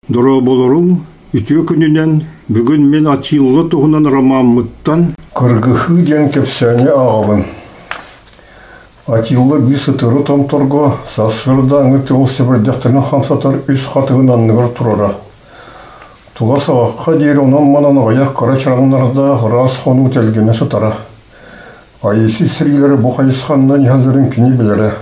Дорооболоруҥ, үтүө күнүнэн! Бүгүн мин Атилла туһунан ромаммыттан «Кыргыһыы» диэн кэпсээни ааҕабын. Атилла биир сытыары томторго сарсыардааҥҥы тыал сэбирдэхтэрин хамсатар үс хатыһын анныгар турара. Тула саҕахха диэри онон-манан аҕыйах кыра чараҥнардаах ыраас хонуу тэлгэнэ сытара. Айыыси сэриилэрэ бу хайысханнан иһэллэрин кини билэрэ.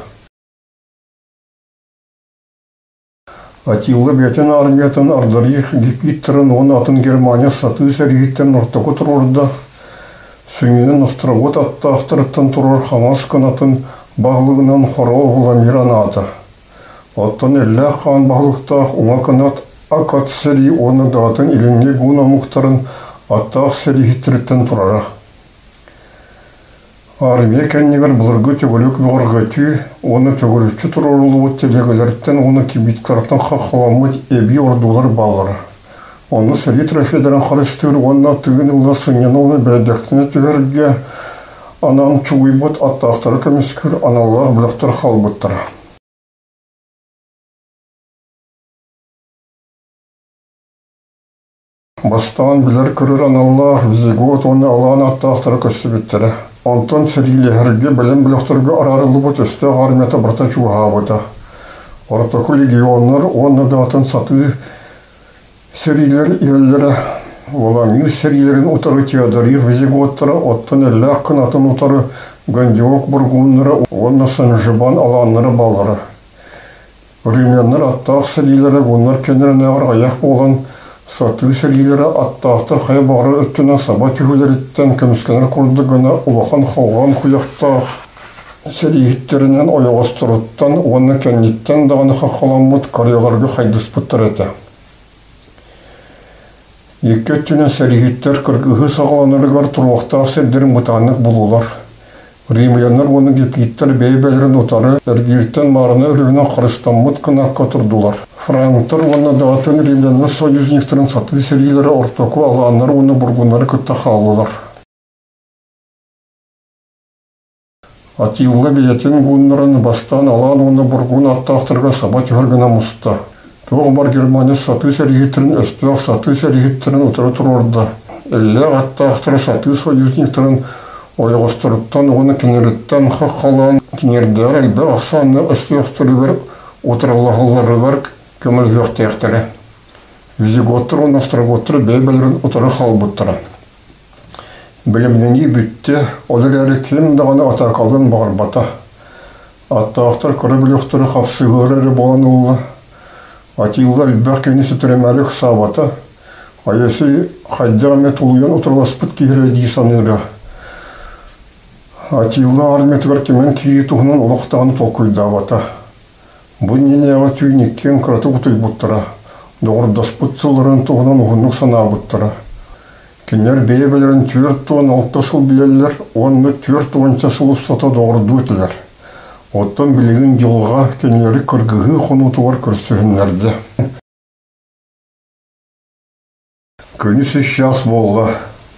Атилла бэйэтин армиятын Ардарих Гиппиттарын уонна атын Германия сатыы сэрииһиттэн ортоку туруорда, сүнньүнэн Островод аттаахтарыттан турар хаҥас кынатын баһылыгынан Хорол Владимир анаата. Оттон Эллээх хаан баһылыктаах уҥа кынат Ак ат сэрии уонна даҕатын илиҥҥи гуун омуктарын аттаах сэрииһиттэриттэн турара. Армия кэннигэр былыргы төгүрүк бөҕөргөтүү уонна төгүрүччү туруоруллубут тэлиэгэлэриттэн уонна кибиткалартан хаххаламмыт эбии ордуулар бааллара. Онно сэрии трофейдарын харыстыыр уонна тыын ыла сынньана уонна бэрээдэктэнэ түһэргэ анаан чугуйбут аттаахтары көмүскүүр аналлаах бөлөхтөр хаалбыттара. Бастаан билэр-көрөр аналлаах Визигот уонна Алаан аттаахтара көстүбүттэрэ. Онтон сэриилэһэргэ бэлэм бөлөхтөргө араарыллыбыт өстөөх армията барыта чугаһаабыта. Ортоку легионнар уонна да атын сатыы сэриилэр иһэллэрэ. Валамир сэриилэрин утары Теодорих Визиготтара, оттон Эллээх кынатын утары Гандиок бургуннара уонна Санжибан алааннара бааллара. Римляннар аттаах сэриилэрэ гуннар кэннилэринээҕэр аҕыйах буолан, сатыы сэриилэрэ аттаахтар хайа баҕарар өттүнэн саба түһүүлэриттэн көмүскэнэр курдук гына улахан халҕан куйахтаах сэрииһиттэринэн ойоҕосторуттан уонна кэнниттэн даҕаны хаххаламмыт карьеларга хайдыспыттар этэ. Икки өттүнэн сэрииһиттэр кыргыһыы саҕаланарыгар туруохтаах сирдэрин бытааннык булулар. Римляннар уонна гипиттэр бэйэ-бэйэлэрин утары эргииртэн маарына өрүһүнэн харыстаммыт кынакка турдулар. Франктар уонна даҕатын римляннар союзниктарын сатыы сэриилэрэ ортоку алааннары уонна бургуннары кытта хааллылар. Атилла бэйэтин гуннарын бастаан алаан уонна бургун аттаахтарга саба түһэр гына муста. Туох бар Германия сатыы сэрииһиттэрин өстөөх сатыы сэрииһиттэрин утары туруорда. Эллээх аттаахтара сатыы союзниктарын ойоҕосторуттан уонна кинилэриттэн хаххалаан киниэрдээҕэр элбэх ахсааннаах өстөөхтөрүгэр утарылаһалларыгар көмөлөһүөхтээхтэрэ. Визиготтар уонна остроготтар бэйэ-бэйэлэрин утары хаалбыттара. Бэлэмнэнии бүттэ, ол эрээри ким даҕаны атаакалыан баҕарбата. Аттаахтар кыра бөлөхтөрү хапсыһыара эрэ буолан ылла. Атилла элбэх киһини сүтэрэмээри ыксаабата. Айаси хайдах эмэ тулуйан утарыласпыт киһи эрэ дии саныыра. Атилла армиятыгар кимэн киирии туһунан олох даҕаны толкуйдаабата. Бу иннинээҕи түүн иккиэн кыратык утуйбуттара, доҕордоспут сылларын туһунан уһуннук санаабыттара. Кинилэр бэйэ-бэйэлэрин 46 сыл билэллэр уонна 40 сыл устата доҕордуу этилэр. Оттон билигин дьылҕа кинилэри кыргыһыы хонуутугар көрсүһүннэрдэ. Күнүс үс чаас буолла.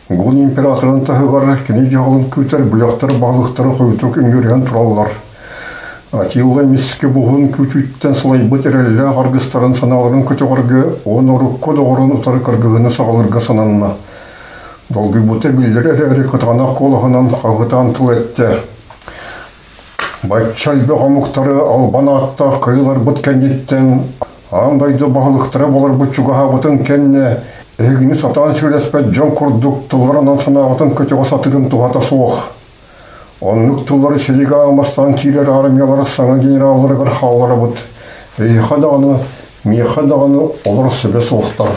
Гун императорын таһыгар кини дьаһалын күүтэр бөлөхтөр баһылыктара хойутук үҥүрүһэн тураллар. Атилла эмискэ буһун күүтүүттэн сылайбыт эрэллээх аргыстарын санааларын көтөҕөргө уонна урукку доҕорун утары кыргыһыыны саҕалыырга сананна. Долгуйбута биллэр эрээри кытаанах куолаһынан хаһытаан тыл эттэ. Бачча элбэх омуктары албан ааттаах кыайыыларбыт кэнниттэн аан дойду баһылыктара буоларбыт чугаһаабытын кэннэ эһигини сатаан сүрэспэт дьон курдук тылларынан санааҕытын көтөҕө сатыырым туһата суох. Оннук тыллары сиригэ аамастаан киирэр армиялары саҥа генералларыгар хаалларабыт. Эйиэхэ даҕаны, миэхэ даҕаны олор сөбө суохтар.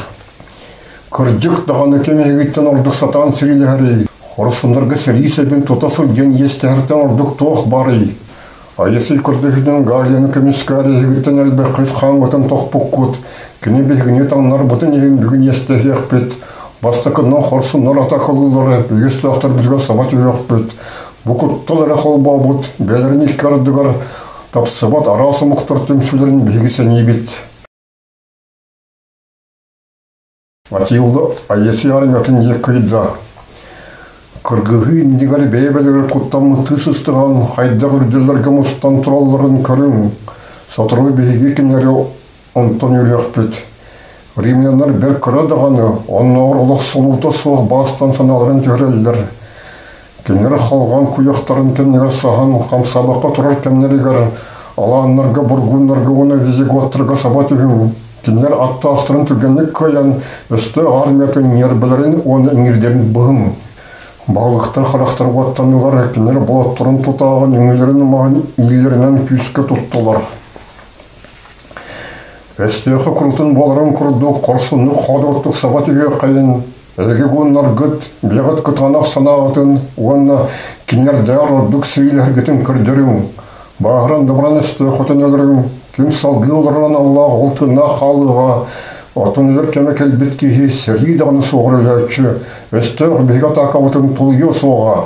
Кырдьык даҕаны ким эһигиттэн ордук сатаан сэриилэһэрий? Хорсуннарга сэрии сэбин тута сылдьан иэстэһэртэн ордук туох баарый? Айысый көрдөһүүтүн Галияны көмүскээр эһигиттэн элбэххит хааммытын тохпуккут, кини биһигини таҥнарбытын иһин бүгүн иэстэһиэхпит, бастакыннан хорсуннар атакалыыллары үгүс саба түһүөхпүт, бу куттал эрэ холбообут, бэйэлэрин икки ардыгар тапсыбат араас омуктар түмсүүлэрин биһиги сэниибит. Атилла Айесиар армиятын диэки ыйда. Кыргыһыы иннигэр бэйэ-бэйэлэригэр куттаммыттыы сыстыган, хайдах үрдүлэргэ мустан туралларын көрүҥ. Сотору биһиги кинилэри онтон үөрүөхпүт. Римляннар бэрт кыра даҕаны, оннооҕор олох солуута суох баастан санааларын түһэрэллэр. Кинилэр халҕан куйахтарын кэннигэр саһан, хамсаабакка турар кэмнэригэр алааннарга, бургуннарга уонна визиготтарга саба түһүҥ. Кинилэр аттаахтарын түргэнник кыайан, өстөөх армиятын ньиэрбэлэрин уонна иҥиирдэрин быһыҥ. Баһылыктар харахтара уоттаннылар, кинилэр болотторун тутааҕын, үҥүүлэрин умаһын илиилэринэн күүскэ туттулар. Өстөөхө курутун буоларын курдук хорсуннук хоодуоттук саба түһүөххэйин, эһиги гуннаргыт, бэйэҕит кытаанах санааҕытын уонна кинилэрдээҕэр ордук сиилэһэргитин көрдөрүҥ. Бааһыран да баран өстөөххүтүн өлөрүҥ, ким салгыы олорор аналлаах ол тыыннаах хаалыаҕа, оттон өлөр кэмэ кэлбит киһи сэрии даҕаны суоҕар өлөөччү, өстөөх биһиги атаакабытын тулуйуо суоҕа.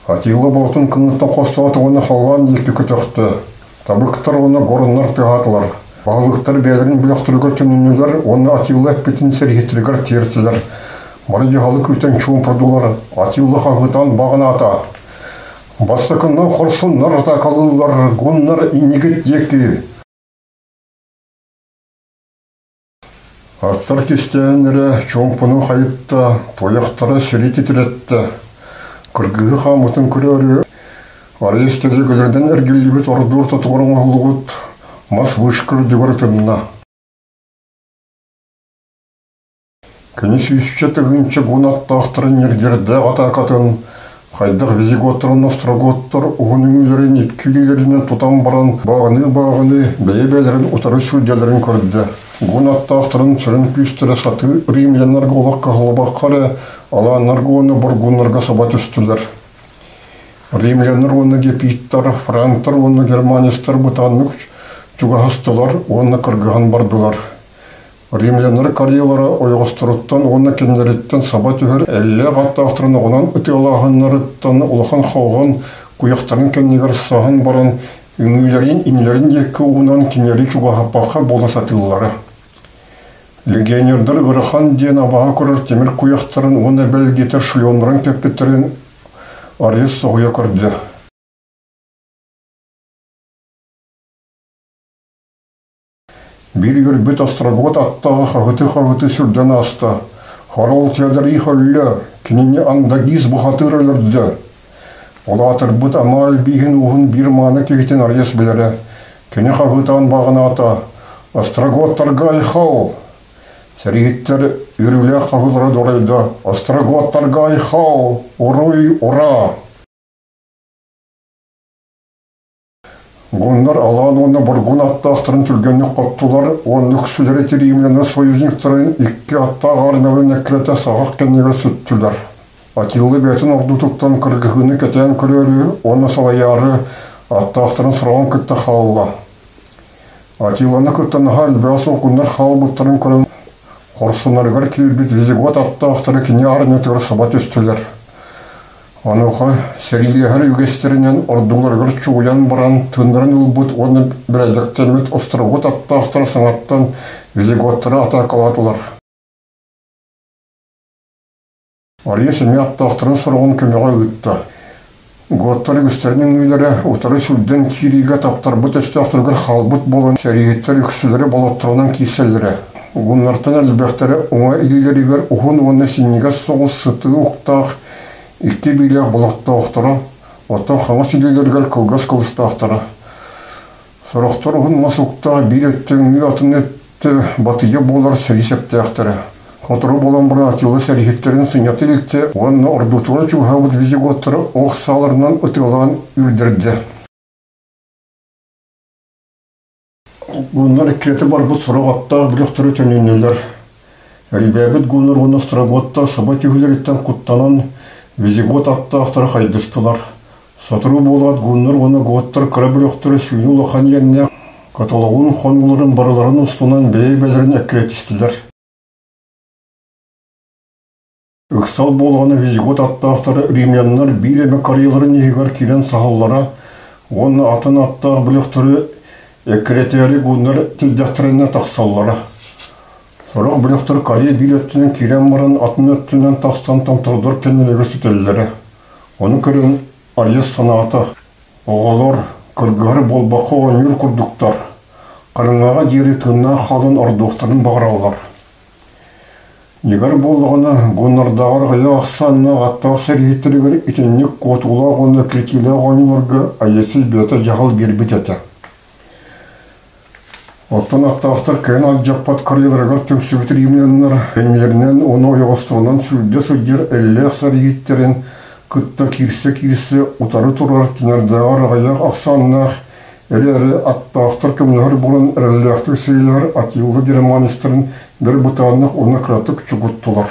Атилла боотун кынныттан хостоото уонна халлаан диэки көтөхтө. Табыктар уонна горуннар тыаһаатылар. Баһылыктар бэйэлэрин бөлөхтөрүгэр төнүннүлэр уонна Атилла эппитин сэрииһиттэригэр тиэртилэр. Бары дьаһалы күүтэн чуумпурдулар. Атилла хаһыытаан баҕанаата. Бастакыннан хорсуннар атаакалыыллар, гуннар иннигит диэки. Аттар кистээн эрэ чуумпуну хайытта, туйахтара сири титирэттэ. Кыргыһы хааммытын көрөөрү, арыйа истэригэр эргиллибит ордуур тотугар оҥоһуллубут мас вышка үрдүгэр ытынна. Кини сүүсчэ тыһыынча гун аттаахтарын ньиргиэрдээх атаакатын, хайдах визиготтарын остроготтар уһун үҥүүлэрин икки илиилэринэн тутан баран бааҕыныы-бааҕыныы бэйэ-бэйэлэрин утары сүүрдэллэрин көрдө. Гун аттаахтарын сүрүн күүстэрэ сатыы римляннарга олох кыһаллыбакка эрэ алааннарга уонна бургуннарга саба түстүлэр. Римляннар уонна гепиттар, франктар уонна германецтар бытааннык чугаһастылар уонна кыргыһан бардылар. Римляннар карьелара ойоҕосторуттан уонна кинилэриттэн саба түһэр эллээх аттаахтарын оҕунан ытыалааһыннарыттан улахан халҕан куйахтарын кэннигэр саһан баран үҥүүлэрин иннилэрин диэки уунан кинилэри чугаһаппакка буола сатыыллара. Легионердар ыарахан диэн абаһа көрөр тимир куйахтарын уонна бэлгитэр шлемнарын кэппиттэрин Арис соһуйа көрдө. Биир үөрбүт острогот аттаҕа хаһыты-хаһыты сүрдэн ааста. Хорол Теодорих өллө, кинини Андагиз бухатыыр өлөрдө. Улаатырбыт Амааль бииһин ууһун биир мааны киһитин арыйас билэрэ. Кини хаһыытаан баҕанаата: «Остроготтарга айхал!» Сэрииһиттэр үөрүүлээх хаһыылара доройдо: «Остроготтарга айхал! Уруй, ура!» Гуннар алаан уонна бургун аттаахтарын түргэнник хоттулар уонна үксүлэрэ тириимлэнэр союзниктарын икки аттаах армияларын эккирэтэ саҕах кэннигэр сүттүлэр. Атилла бэйэтин ордуутуттан кыргыһыыны кэтээн көрөөрү уонна салайаары аттаахтарын сураҕын кытта хаалла. Атиланы кытта наһаа элбэҕи суох гуннар хаалбыттарын көрөн хорсуннарыгар киирбит визигот аттаахтара кини армиятыгар саба түстүлэр. Онуоха сэриилэһэр үгэстэринэн ордууларыгар чугуйан баран тыыннарын ылбыт уонна бэрээдэктэммит островот аттаахтара саҥаттан визиготтары атаакалаатылар. Ария эмиэ аттаахтарын сороҕун көмөҕө ыытта. Готтар үгүстэрин үҥүүлэрэ утары сүрдэн киириигэ таптарбыт өстөөхтөрүгэр хаалбыт буолан сэрииһиттэр үксүлэрэ болотторунан киирсэллэрэ. Гуннартан элбэхтэрэ уҥа илиилэригэр уһун уонна синньигэс соҕус сытыы уктаах икки биилээх болоттоохторо, оттон хаҥас илиилэригэр кылгас кылыстаахтара. Сорохтор уһун мас уктаах биир өттө үҥүү атын өттө батыйа буолар сэрии сэптээхтэрэ. Сотору буолан баран Атилла сэрииһиттэрин сынньата илтэ уонна ордуутугар чугаһаабыт визиготтары ох сааларынан ытыалаан үрдэрдэ. Гуннар иккилэтэ барбыт сорох аттаах бөлөхтөрү төнүннүлэр. Элбээбит гуннар уонна остроготтар саба түһүүлэриттэн куттанан визигот аттаахтары хайдыстылар. Сотору буолаат гуннар уонна готтар кыра бөлөхтөрө сүүнэ улахан иэннээх каталогун хонууларын барыларын устунан бэйэ-бэйэлэрин эккирэтистилэр. Ыксал буолаҕына визигот аттаахтары римляннар биир эмэ карьеларын иһигэр киирэн саһаллара уонна атын аттаах бөлөхтөрү эккирэтээри гуннар тилдэхтэринэ тахсаллара. Сорох бөлөхтөр карье биир өттүнэн киирэн баран атын өттүнэн тахсан томтордор кэннилэригэр сүтэллэрэ. Ону көрөн Арьес санаата: «Оҕолор кыргыһар буолбакка оонньуур курдуктар. Хараҥаҕа диэри тыыннаах хаалан ордуохтарын баҕараллар. Дьиҥэр буоллаҕына, гуннардааҕар аҕыйах ахсааннаах аттаах сэрииһиттэригэр итинник куотуулаах уонна киртиилээх оонньууларга Айесий бэйэтэ дьаһал биэрбит этэ. Оттон аттаахтар кыайан алдьаппат карьераларыгар түмсүбүт римляннар кэннилэринэн уонна ойоҕосторунан сүүрдэ сылдьар эллээх сэрииһиттэрин кытта киирсэ-киирсэ утары турар кинилэрдээҕэр аҕыйах ахсааннаах эрэ-эрэ аттаахтар көмөлөһөр буолан эрэллээхтик сэриилэһэр Атилла германецтарын бэрт бытааннык уонна кыратык чугуттулар.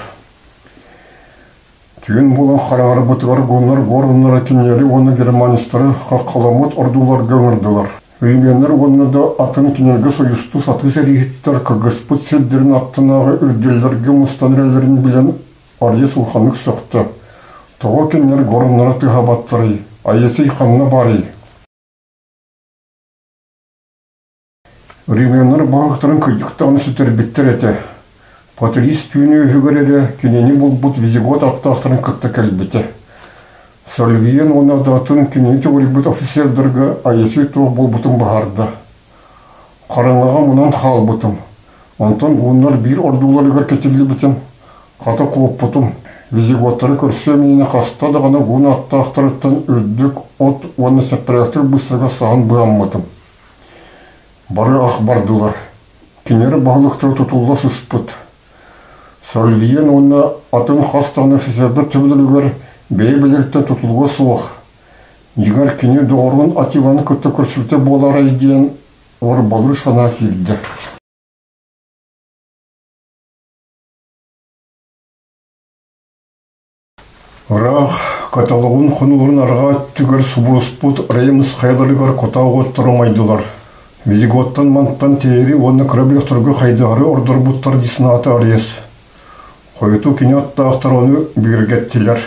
Түүн буолан хараҥарбытыгар гуннар горннара кинилэри уонна германецтары хаххаламмыт ордууларга ыҥырдылар. Римляннар уонна да атын кинилэргэ союзтуу сатыы сэрииһиттэр кыргыспыт сирдэрин аттынааҕы үрдэллэргэ мустан эрэллэрин билэн Арыйас улаханнык сөхтө. Тоҕо кинилэр горннара тыаһаабаттарый? Айесий ханна баарый? Римляннар баһылыктарын кырдьык даҕаны сүтэрбиттэр этэ. Патрис түүн үөһүгэр эрэ кинини булбут визигот аттаахтарын кытта кэлбитэ. Сальвиен уонна да атын кинини төгүрүйбүт офицердарга Айесий туох буолбутун быһаарда. Хараҥаҕа мунан хаалбытым. Онтон гуннар биир ордууларыгар кэтиллибитим. Хата куоппутум. Визиготтары көрсүөм иннинэ хаста даҕаны гун аттаахтарыттан үрдүк от уонна сэппэрээктэр быыстарыгар саһан быаммытым. Бары ах бардылар. Кинилэр баһылыктара тутулла сыспыт. Сальвиен уонна атын хас даҕаны офицердар төбөлөрүгэр бэйэ-бэйэлэриттэн тутулуга суох. Дьиҥэр кини доҕорун Атиланы кытта көрсүбүтэ буолаарай диэн уорбалыыр санаа киирдэ. Ыраах каталогын хонууларын арҕаа өттүгэр субуруспут Реймс хайаларыгар кутаа уоттар умайдылар. Визиготтан мантан Тиэри уонна кыра бөлөхтөргө хайдыһары ордорбуттар дии санаата Ариес. Хойутуу кини аттаахтар ону бигэргэттилэр.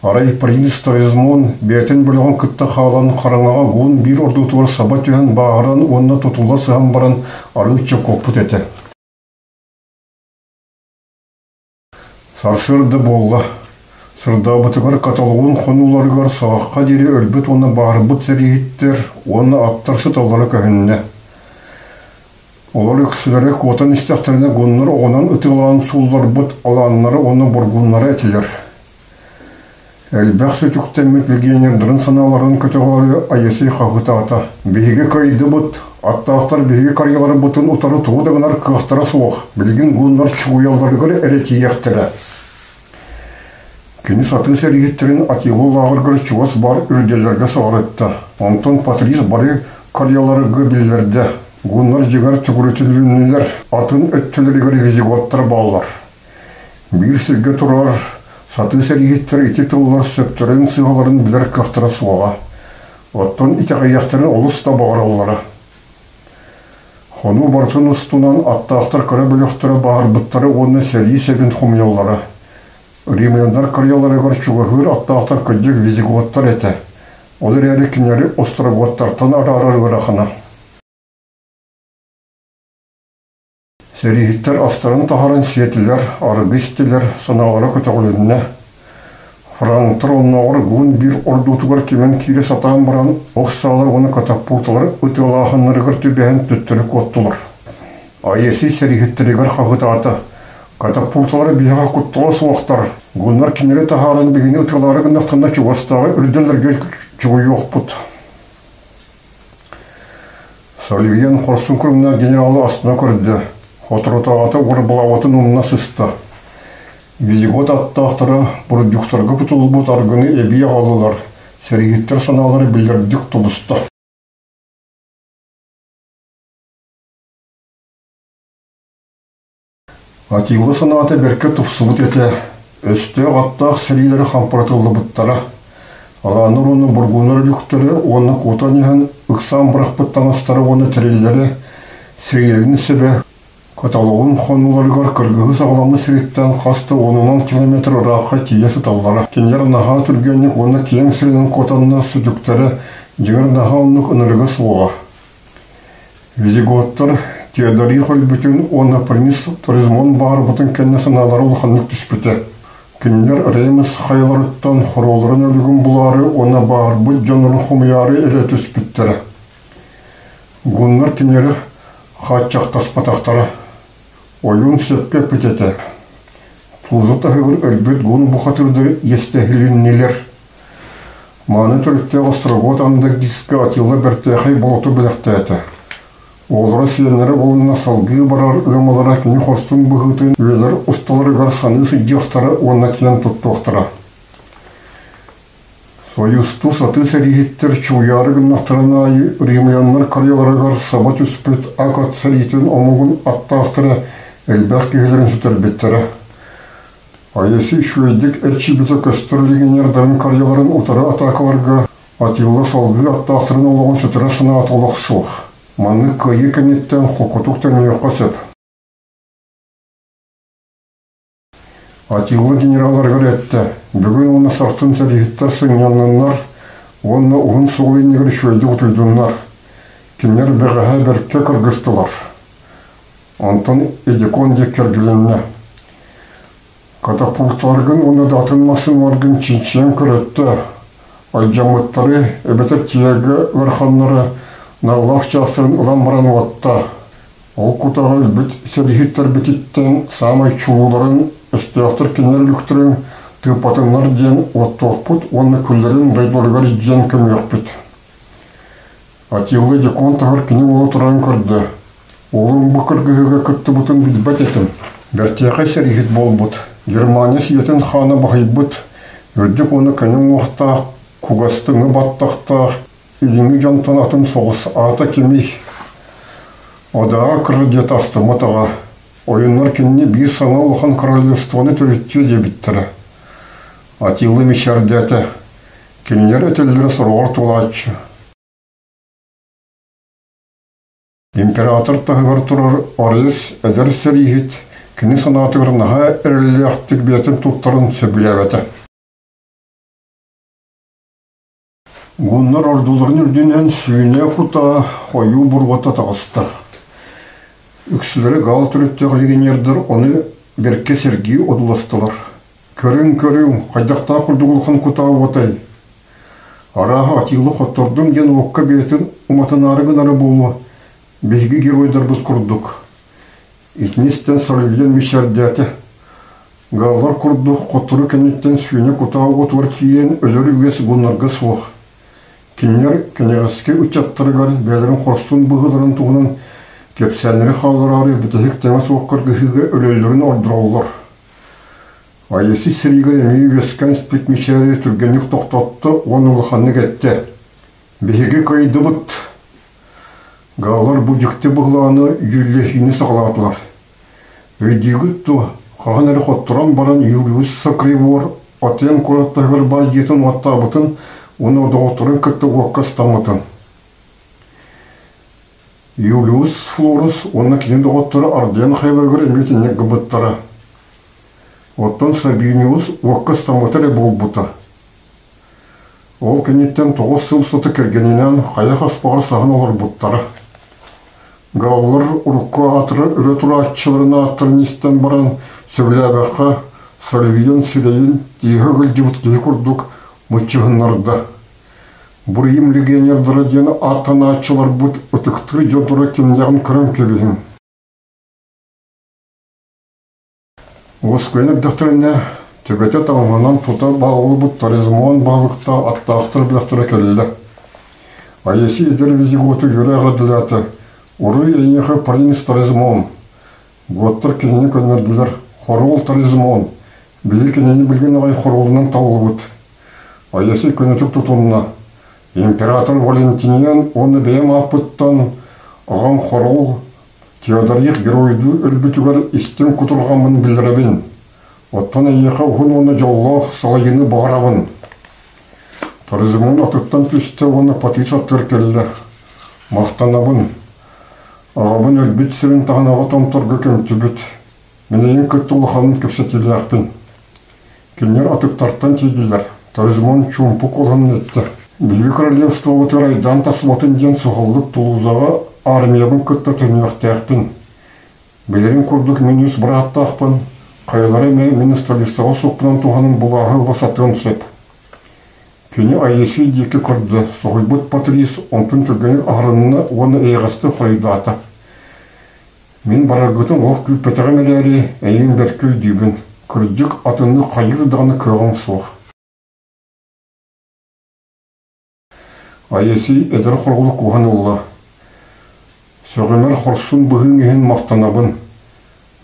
Арай принц Торезмон бэйэтин бөлөҕүн кытта хаалан хараҥаҕа гуун биир ордуутугар саба түһэн бааһыран уонна тутулла сыһан баран арыычча куоппут этэ. Сарсыарда буолла, сырдаабытыгар каталогун хонууларыгар саҕахха диэри өлбүт уонна бааһырбыт сэрииһиттэр уонна аттар сыталлара көһүннэ. Олор үксүлэрэ куотан истэхтэринэ гуннар оҕунан ытыалаан суулларбыт алааннара уонна бургуннара этилэр. Элбэх сүтүктэммит легионердарын санааларын көтөҕөөрү Айесий хаһыытаата: «Биһиги кыайдыбыт, аттаахтар биһиги карьерабытын утары тугу да гынар кыахтара суох, билигин гуннар чугуйалларыгар эрэ тиийиэхтэрэ». Кини сатыы сэрииһиттэрин Атилла лааҕырыгар чугас баар үрдэллэргэ саҕарытта. Онтон Патрис бары карьераларга биллэрдэ: «Гуннар дьиҥэр төгүрүтүлүннүлэр, атын өттүлэригэр визиготтар бааллар. Биир сиргэ турар сатыы сэрииһиттэр ити тыллар сөптөрүн сыыһаларын билэр кыахтара суоҕа. Оттон итэҕэйиэхтэрин олус да баҕараллара. Хонуу барытын устунан аттаахтар кыра бөлөхтөрө баһарбыттара уонна сэрии сэбин хомуйаллара. Римляннар кырыйаларыгар чугаһыыр аттаахтар кырдьык визиготтар этэ. Ол эрээри кинилэри остроготтартан араарар ыарахана. Сэрииһиттэр астарын таһааран сиэтилэр, арыгы истилэр, санаалара көтөҕүлүннэ. Франктар оннооҕор гуун биир ордуутугар кимэн киирэ сатаан баран, ох саалар уонна катапульталар ытыалааһыннарыгар түбэһэн төттөрү куоттулар. Аеси сэрииһиттэригэр хаһыытаата: «Катапульталара биһиэхэ куттала суохтар, гуннар кинилэри таһааран биһини ытыалаары гыннахтарына чугастааҕы үрдэллэргэ чугуйуохпут». Сальвиен хорсун курумнаах генералы астына көрдө, соторутааҕыта уорбалаабытын умна сыста. Визигот аттаахтара бурдуктарга кутуллубут аргыны эбии аҕаллылар, сэрииһиттэр санаалара биллэрдик тубуста. Атилла санаата бэркэ тупсубут этэ, өстөөх аттаах сэриилэрэ хампаратыллыбыттара. Алааннар уонна бургуннар өлүктэрэ уонна куотан иһэн ыксаан бырахпыт таҥастара уонна тэриллэрэ сэриилэрин сэбэ каталогын хонууларыгар кыргыһыы саҕаламмыт сириттэн хас да уонунан километр ыраахха тиийэ сыталлара. Кинилэр наһаа түргэнник уонна киэҥ сиринэн куотаннар сүтүктэрэ дьиҥэр наһаа оннук ынырыга суоҕа. Визиготтар Теодорих өлбүтүн уонна принц Торизмон баарбытын кэннэ санаалара улаханнык түспүтэ. Кинилэр Реймс хайаларыттан хоруолларын өлүгүн булаары уонна баарбыт дьоннорун хомуйаары эрэ түспүттэрэ. Гуннар кинилэри хааччахтаспатахтара. Ойуун сөпкө эппит этэ. Тулуза таһыгар өлбүт гун бухатырдары иэстэһилиннилэр. Мааны төрүттээх Острогот Андагдиска Атилла бэртээхэй болоту бэлэхтээтэ. Оҕолоро сиэннэрэ уонна салгыы барар ыамалара кини хорсун быһыытын үйэлэр усталарыгар саныы сылдьыахтара уонна киэн туттуохтара. Союзтуу сатыы сэрииһиттэр чугуйаары гыннахтарын аайы римляннар карьяларыгар саба түспүт ак ат сэриитин омугун аттаахтара элбэх киһилэрин сүтэрбиттэрэ. Аэси үчүгэйдик эрчийбитэ көстөр легионердарын карьяларын утары атаакаларга Атилла салгыы аттаахтарын олоҕун сүтэрэ санаата олох суох. Маннык кыайыы кэнниттэн холкутук төннүөххэ сөп. Атилла генералларыгар эттэ, бүгүн уонна сарсын сэрииһиттэр сынньанныннар уонна уһун суол иннигэр үчүгэйдик утуйдуннар. Кинилэр бэҕэһээ бэркэ кыргыстылар. Онтон Эдикон диэки кэргилэннэ. Катапульталаргын уонна да атын массыыналаргын чинчийэн көрөттө. Алдьаммыттары эбэтэр тиэргэ ыараханнары наллаах чаастарын ылан баран уотта. Ол кутаҕа өлбүт сэрииһиттэрбититтэн саамай чулууларын өстөөхтөр кинилэр өлүктэрин тыыппатыннар диэн уоттуохпут уонна күллэрин дойдуларыгар илдьэн көмүөхпүт. Атилла дьокуон таһар кини буола турарын көрдө. Уолум бу кыргыһыыга кыттыбытын билбэт этим. Бэртээхэй сэрииһит буолбут. Германия сиэтин хаана баһыйбыт, үрдүк уонна көнө уҥуохтаах, кугастыҥы баттахтаах, илиҥҥи дьонтон атын соҕус аата кимий? Одаа кыр диэт астыммат аҕа. Ойуннар кинини биир саҥа улахан королевствоны төрүттүө диэбиттэрэ. Атилла мичээрдээтэ. Кинилэр этэллэрэ сороҕор туолааччы. Император таһыгар турар Орес эдэр сэрииһит кини санаатыгар наһаа эрэллээхтик бэйэтин туттарын сөбүлээбэтэ. Гуннар ордууларын үрдүнэн сүүнэ кута хойуу буруота таҕыста. Үксүлэрэ гаал төрүттээх легионердар ону бэркэ сэргии одууластылар. Көрүҥ-көрүҥ, хайдахтаах курдук улахан кутаа уотай? Арааһа Атилла хоттордум диэн уокка бэйэтин уматынаары гынара буолуо, биһиги геройдарбыт курдук. Итини истэн Сарылыйан мичээрдээтэ. Галлар курдук хоттору кэнниттэн сүүнэ кутаа уотугар киирэн өлөр үгэс гуннарга суох. Кинилэр кэнэҕэски ыччаттарыгар бэйэлэрин хорсун быһыыларын туһунан кэпсээннэри хааллараары бүтэһик тэҥэ суох кыргыһыыга өлөллөрүн ордороллор. Айыси сэриигэ эмиэ үөскээн испит мичээри түргэнник тохтотто уонна улаханнык эттэ: «Биһиги кыайдыбыт!» Галлар бу дьикти быһылааны дьүүллэһиини саҕалаатылар. Өйдүүгүт дуо, хаһан эрэ хотторон баран Юлиус Сакривор Атен куорат таһыгар баар дьиэтин уоттаабытын уонна доҕотторун кытта уокка ыстаммытын. Юлиус Флорус уонна кини доҕотторо Арден хайаларыгар эмиэ итинник гыммыттара. Оттон Сабиниус уокка ыстаммыта эрэ буолбута. Ол кэнниттэн 9 сыл устата кэргэнинээн хайа хаспаҕар саһан олорбуттара. Галлар урукку аатырар өрө турааччыларын ааттарын истэн баран, сөбүлээбэххэ Сальвиен сирэйин тииһэ ыгылдьыбыт киһи курдук мыччыһыннарда. Буруйум легионердара диэн ааттанааччыларбыт ытыктыыр дьонноро кимнээҕин көрөн кэбиһиҥ. Уоскуйан эрдэхтэринэ, төбөтө таҥаһынан тута бааллыбыт Торезмон баһылыктаах аттаахтар бөлөхтөрө кэллэ. Аеси эдэр визиготу үөрэ эҕэрдэлээтэ: «Уруй эйиэхэ, принц Торезмон!» Готтар кинини көннөрдүлэр: «Хоруол Торезмон! Биһиги кинини билигин аҕай хоруолунан таллыбыт!» Аеси көнөтүк тутунна: «Император Валентиниан уонна бэйэм ааппыттан аҕам хоруол Теодорих геройдуу өлбүтүгэр истиҥ кутурҕаммын биллэрэбин. Оттон эйиэхэ уһун уонна дьоллоох салайыыны баҕарабын. Торезмон атыттан түстэ уонна Патрис аттыгар кэллэ. Махтанабын. Аҕабын өлбүт сирин таһынаҕа томторго көмтүбүт. Мин эйигин кытта улаханын кэпсэтиилээхпин. Кинилэр атыттартан тиийдилэр. Торезмон чуумпу куолаһын эттэ. Биһиги королевствобытыгар айдаан тахсыбатын диэн суһаллык Тулузаҕа армиябын кытта төннүөхтээхпин. Билэрин курдук мин үс бырааттаахпын, хайалара эмэ мин столицаҕа суохпунан туһанан булааһы ыла сатыан сөп. Кини Аесий диэки көрдө, соһуйбут Патрис онтун түргэнник аһарынна уонна эйэҕэстик хоруйдаата. Мин бараргытын олох күүппэтэҕим эрээри, эйигин бэркэ өйдүүбүн. Кырдьык, атыннык хайыыр даҕаны кыаҕым суох. Айесий эдэр хоруолу кууһан ылла. Сөҕүмэр хорсун быһыыҥ иһин махтанабын.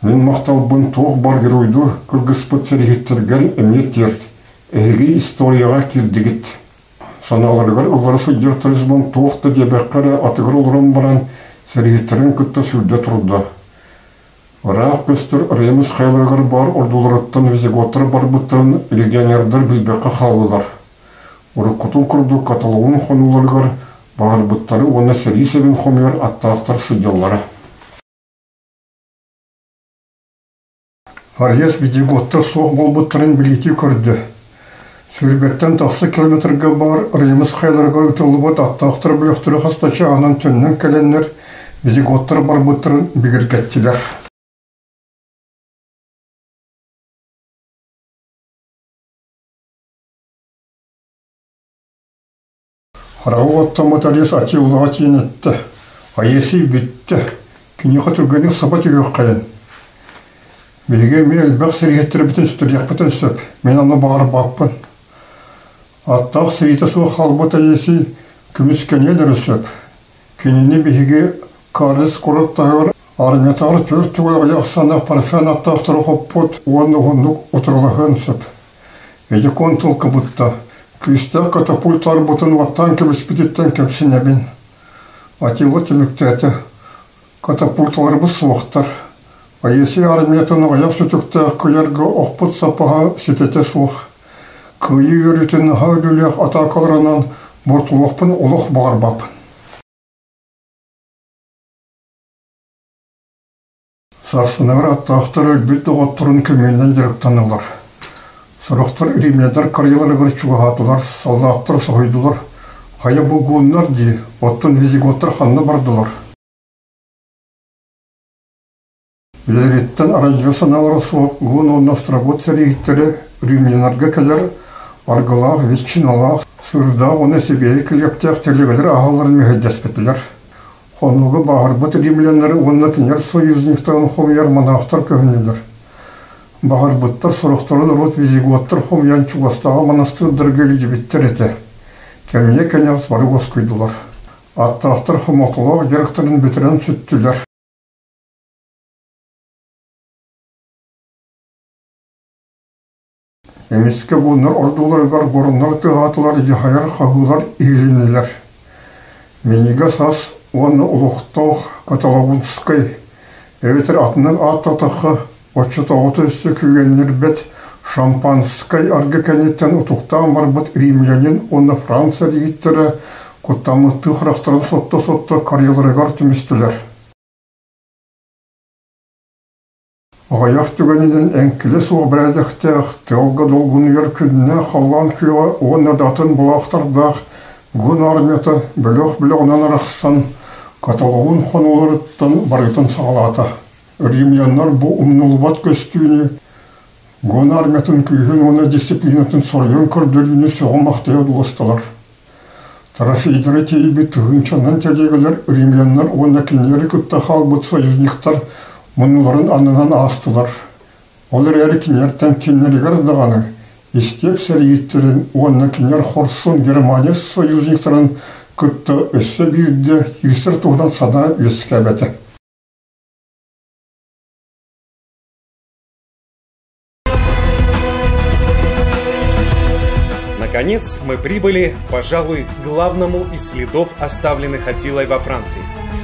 Мин махталбын туох бар геройдуур кыргыспыт сэрииһиттэргэр эмиэ тиэрт. Эһиги историяҕа киирдигит. Санааларыгар ыллара сылдьар Трезвон туох да диэбэккэ эрэ атыгар олорон баран сэрииһиттэрин кытта сүүрдэ турда. Ыраах көстөр Ремус хайаларыгар баар ордууларыттан визиготтар барбыттарын легионердар билбэккэ хааллылар. Уруккутун курдук каталогун хонууларыгар баҕарбыттары уонна сэрии сэбин хомуйар аттаахтар сылдьаллара. Арьес визиготтар суох буолбуттарын билиитии көрдө. Сүүрбэттэн тахса километрга баар Ремус хайаларыгар ытыллыбыт аттаахтар бөлөхтөрө хас да чааһынан төннөн кэлэннэр визиготтар барбыттарын бигэргэттилэр. Хараҕа уоттаммыт Алис Атиллаҕа тиийэн эттэ: «Айесий бүттэ, киниэхэ түргэнник саба түһүөххэйин. Биһиги эмиэ элбэх сэрииһиттэрбитин сүтэриэхпитин сөп, мин ону баҕарбаппын. Аттаах сэриитэ суох хаалбыт Айесий көмүскэниэн эрэ сөп. Кинини биһиги Карлис куорат таһыгар армиятааҕы түөрт төгүл аҕыйах ахсааннаах парфян аттаахтары хоппут уонна уһуннук утарылаһыан сөп. Эдикон тылкыбытта, күүстээх катапульт арбытын уоттаан кэбиспититтэн кэпсинэбин. Атилла түмүктээтэ. Катапульталарбыт суохтар. Аесий армиятын аҕыйах сүтүктээх кыйарга охпут сапаһа ситэтэ суох. Кыайыы үөрүүтүн наһаа өлүүлээх атаакаларынан буортулуохпун олох баҕарбаппын. Сарсыныгар аттаахтар өлбүт доҕотторун көмүөннэн дьарыктаннылар. Сорохтор римляннар карьераларыгар чугаһаатылар, саллааттар соһуйдулар. Хайа бу гуннар дии, оттон визиготтар ханна бардылар? Үлэлэриттэн аралдьыйар санаалара суох гун уонна острогот сэрииһиттэрэ римляннарга кэлэр аргылаах, ветчиналаах, сыырдаах уонна сибиэһэй килиэптээх тэлиэгэлэр аһалларын мэһэйдэспэтилэр. Хонууга бааһырбыт римляннары уонна кинилэр союзниктарын хомуйар манаахтар көһүннүлэр. Баҕарбыттар сорохторун урут визиготтар хомуйан чугастааҕы манастыырдарга илдьибиттэр этэ. Кэмҥэ кэнэҕэс бары уоскуйдулар. Аттаахтар хомотолоох дьарыктарын бүтэрэн сүттүлэр. Эмискэ гуннар ордууларыгар горнар тыаһаатылар, дьаһайар хаһыылар иһилиннилэр. Минньигэс ас уонна олохтоох Каталаунскай эбэтэр атынан ааттатахха, оччотооҕута өссө күүгэннирбэт шампанскай аргы кэнниттэн утуктаан барбыт римлянин уонна Франция дииттэрэ куттаммыттыы харахтарын сотто-сотто карьеларыгар түмүстүлэр. Аҕыйах түгэнинэн эҥкилэ суох бэрээдэктээх, тыалга долгунуйар күннээх халлаан күөҕэ уонна да атын былаахтардаах гун армията бөлөх-бөлөҕүнэн арахсан, каталогун хонууларыттан барытын саҕалаата. Римляннар бу умнуллубат көстүүнү гун армиятын күүһүн уонна дисциплинатын соруйан көрдөрүүнү сөҕө-махтайа одууластылар. Трофейдары тиэйбит тыһыынчанан тэлиэгэлэр римляннар уонна кинилэри кытта хаалбыт союзниктар муннуларын аннынан аастылар. Ол эрээри кинилэртэн кинилэригэр даҕаны истиэп сэрииһиттэрин уонна кинилэр хорсун Германия союзниктарын кытта өссө биирдэ киирсэр туһунан санаа үөскээбэтэ. Наконец, мы прибыли, пожалуй, к главному из следов, оставленных Атилой во Франции.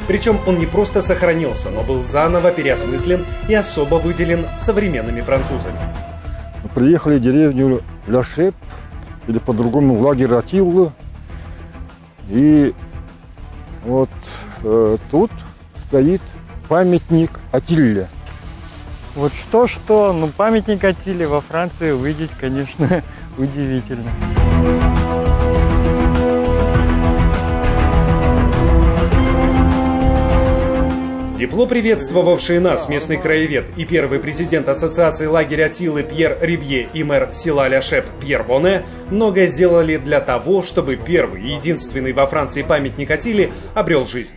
Причем он не просто сохранился, но был заново переосмыслен и особо выделен современными французами. Приехали в деревню Ляшеп, или по-другому в лагерь Атиллы. И вот тут стоит памятник Атилле. Вот что-что, но памятник Атилле во Франции увидеть, конечно, удивительно. Тепло приветствовавшие нас местный краевед и первый президент Ассоциации лагеря Атиллы Пьер Рибье и мэр села Ляшеп Пьер Боне многое сделали для того, чтобы первый и единственный во Франции памятник Атилле обрел жизнь.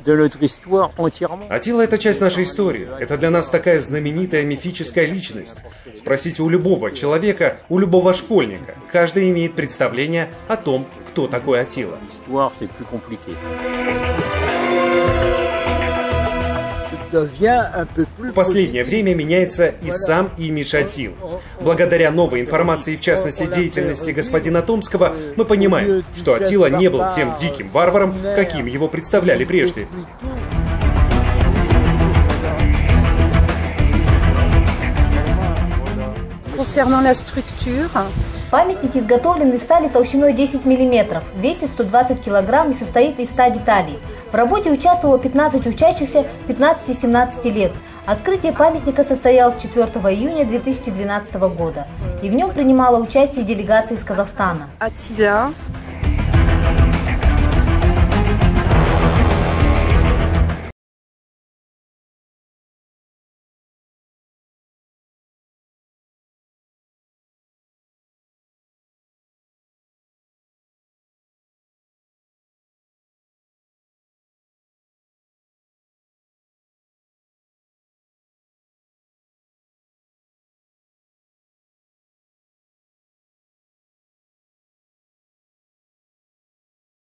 de notre histoire entièrement. Аттила – это часть нашей истории. Это для нас такая знаменитая мифическая личность. Спросите у любого человека, у любого школьника. Каждый имеет представление о том, кто такой Аттила. L'histoire, c'est plus compliqué. В последнее время меняется и сам имидж Аттилы. Благодаря новой информации, в частности деятельности господина Томского, мы понимаем, что Аттила не был тем диким варваром, каким его представляли прежде. Concernant la structure, Памятник изготовлен из стали толщиной 10 мм, весит 120 кг и состоит из 100 деталей. В работе участвовало 15 учащихся 15-17 лет. Открытие памятника состоялось 4 июня 2012 года, и в нем принимала участие делегация из Казахстана. Attila.